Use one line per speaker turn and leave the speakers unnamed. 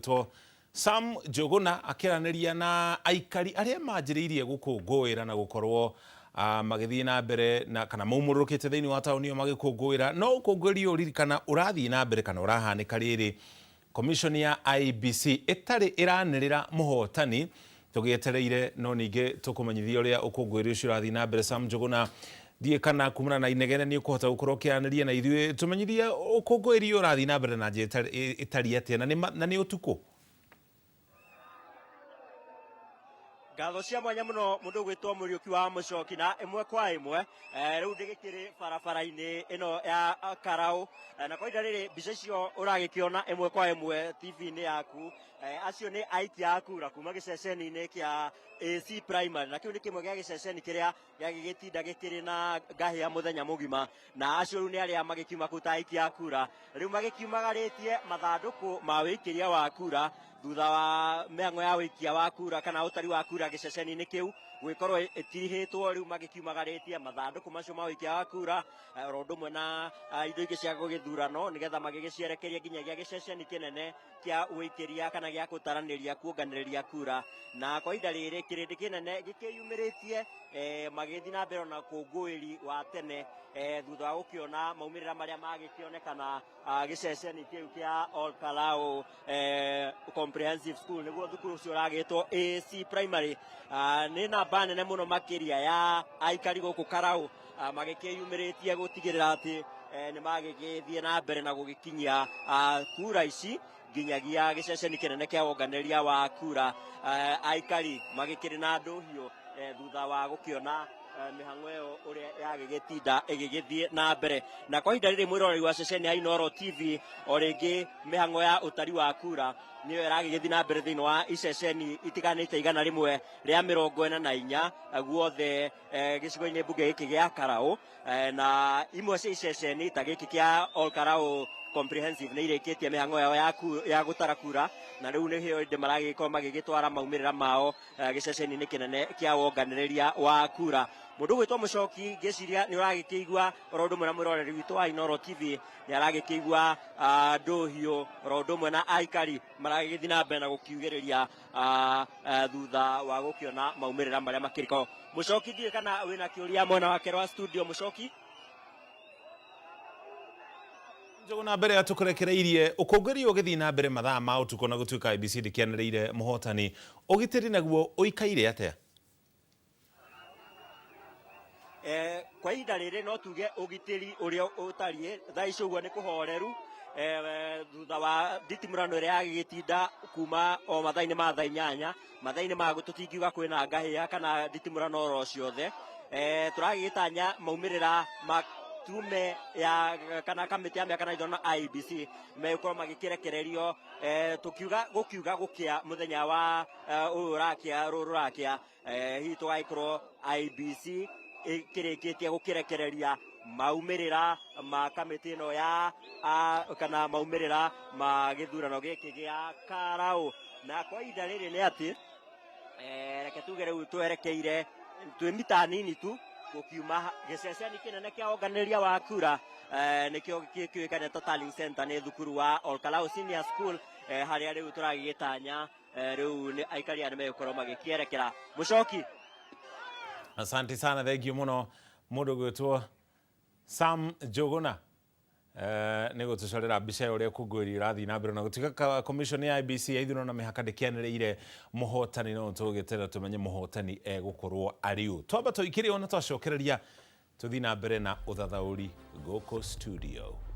To Sam Njũgũna akĩaranĩria na aikari arĩa manjĩrĩirie gũkũngũĩra na gũkorwo magĩthiĩ na mbere na kana maumũrũrũkĩte thĩinĩ wa taũni ĩyo magĩkũngũĩra. No ũkũngũĩri ũyũ ririkana ũrathiĩ na mbere kana ũrahanĩka rĩrĩ commission ya IEBC ĩtarĩ ĩranĩrĩra mũhotani tũgĩetereire no ningĩ tũkũmenyithia ũrĩa ũkũngũĩri ũcio ũrathiĩ na mbere. Sam Njũgũna, ndiũĩ kana kumana na inegene nĩ ũkũhota gũkorwo ũkĩaranĩria na ithuĩ, tũmenyithie ũkũngũĩri ũyũ ũrathiĩ na mbere na njĩra ĩtariĩ atĩa na nĩ ũtukũ?
Ngatho cia mwanya mũno mũndũ ũgwĩtwo Mũriũki wa Mũcoki na ĩmwe kwa ĩmwe rĩu ndĩgĩkĩrĩ barabara-inĩ ĩno ya Karaũ na kwa ihinda rĩrĩ mbica icio ũragĩkĩona ĩmwe kwa ĩmwe TV-inĩ yaku. Acio nĩ aikia a kura kuma gĩceceni-inĩ kĩa AC Primary, na kĩu nĩ kĩmwe gĩa gĩceceni kĩrĩa gĩagĩgĩtinda gĩkĩrĩ na ngahĩa mũthenya mũgima, na acio rĩu nĩ arĩa magĩkiuma kũu ta aikia a kura, rĩu magĩkiumagarĩtie mathandũkũ ma wĩikĩria wa kura thutha wa mĩhang'o ya wĩikia wa kura kana ũtari wa kura gĩceceni-inĩ kĩu gũgĩkorwo ĩtirihĩtwo. Rĩu magĩkiumagarĩtie mathandũkũ macio ma wĩikia wa kura oro ũndũ ũmwe na indo ingĩ cia gũgĩthurano nĩgetha magĩgĩcierekeria nginyagia gĩceceni kĩnene kĩa wĩikĩria kana gĩa gũtaranĩria kuonganĩrĩria kura. Na kwa ihinda rĩrĩ kĩrĩndĩ kĩnene gĩkĩyumĩrĩtie magĩthiĩ na mbere na ũkũngũĩri wa tene thutha wa gũkĩona maumĩrĩra marĩa magĩkĩonekana gĩceceni kĩu kĩa Ol Kalou Comprehensive School, nĩguo thukuru ũcio ũragĩtwo AC Primary. Nĩ namba nene mũno makĩria ya aikari gũkũ Karau magĩkĩyumĩrĩtie gũtigĩrĩra atĩ nĩ magĩgĩthiĩ na mbere na gũgĩkinyia kura ici nginyagia gĩceceni kĩnene kĩa wonganĩrĩria wa kura. Aikari magĩkĩrĩ na ndũhiũ thutha wa gũkĩona mĩhang'o ĩyo ũrĩa yagĩgĩtinda ĩgĩgĩthiĩ na mbere. Na kwa ihinda rĩrĩ mwĩroreri wa ceceni ya Inooro TV, o rĩngĩ mĩhang'o ya ũtari wa kura nĩyo ĩragĩgĩthiĩ na mbere thĩinĩ wa iceceni itiganĩte 144 guothe gĩcigo-inĩ mbunge gĩkĩ gĩa Karaũ, na imwe cia iceceni ta gĩkĩ kĩa Ol Kalou Comprehensive nĩ irĩkĩtie mĩhang'o yao ya gũtara kura, na rĩu nĩho ĩndĩ maragĩkorwo magĩgĩtwara maumĩrĩra mao gĩceceni-inĩ kĩnene kĩa wonganĩrĩria wa kura. Mũndũ ũgwĩtwo Mũcoki, ngĩciria nĩ ũragĩkĩigua oro ũndũ ũmwe na mwĩroreri witũ wa Inooro TV nĩ aragĩkĩigua ndũhiũ oro ũndũ ũmwe na aikari maragĩthiĩ na mbere na gũkiugĩrĩria thutha wa gũkĩona maumĩrĩra marĩa makĩrĩ. Mũcoki, ndiũĩ kana wĩna kĩũria mwena wake rwa studio, Mũcoki?
Njũgũna, mbere ya tũkũrekereirie, ũkũngũĩri ũyũ ũgĩthiĩ na mbere mathaa ma ũtukũ na gũtuĩka IEBC ndĩkĩanĩrĩire mũhotani, ũgitĩri naguo ũikaire atĩa?
Kwa ihinda rĩrĩ no tuge ũgitĩri ũrĩa ũtariĩ thaa ici ũguo nĩ kũhoreru thutha wa nditimũrano ĩrĩa yagĩgĩtinda kuma o mathaa-inĩ ma thaa 8. Mathaa-inĩ ma tũtingiuga kwĩna ngahĩha kana nditimũrano oro ciothe. Tũragĩgĩtanya maumĩrĩra ma tume ya kana kamĩtĩ ya mĩaka na ithano IEBC megũkorwo magĩkĩrekererio tũkiuga gũkiuga gũkĩa mũthenya wa ũyũ ũrakĩa rũrũ rũrakĩa, hihi tũgagĩkorwo IEBC ĩkĩrĩkĩtie gũkĩrekereria maumĩrĩra ma kamĩtĩ ĩno ya kana maumĩrĩra ma gĩthurano gĩkĩ gĩa Karaũ. Na kwa ihinda rĩrĩ nĩ atĩ reke tuge rĩu twerekeire twĩ mita nini tu gũkiuma gĩceceni kĩnene kĩa wonganĩrĩria wa kura, nĩkĩo kĩũĩkaine ta Tallying Center, nĩ thukuru wa Ol Kalou Senior School, harĩa rĩu tũragĩgĩtanya rĩu nĩ aikari aya nĩ megũkorwo magĩkĩerekera. Mũcoki.
Asante sana, thank you mũno mũndũ gwĩtwo Sam Njũgũna nĩ gũtũcorera mbica ya ũrĩa ũkũngũĩri ũrathiĩ na mbere na gũtuĩka commission ya IEBC ya ithurano na mĩhaka ndĩkĩanĩrĩire mũhotani, no tũgĩterera tũmenye mũhotani egũkorwo arĩ ũ. Twamba tũikĩre ona twacokereria tũthiĩ na mbere na ũthathaũri gũkũ studio.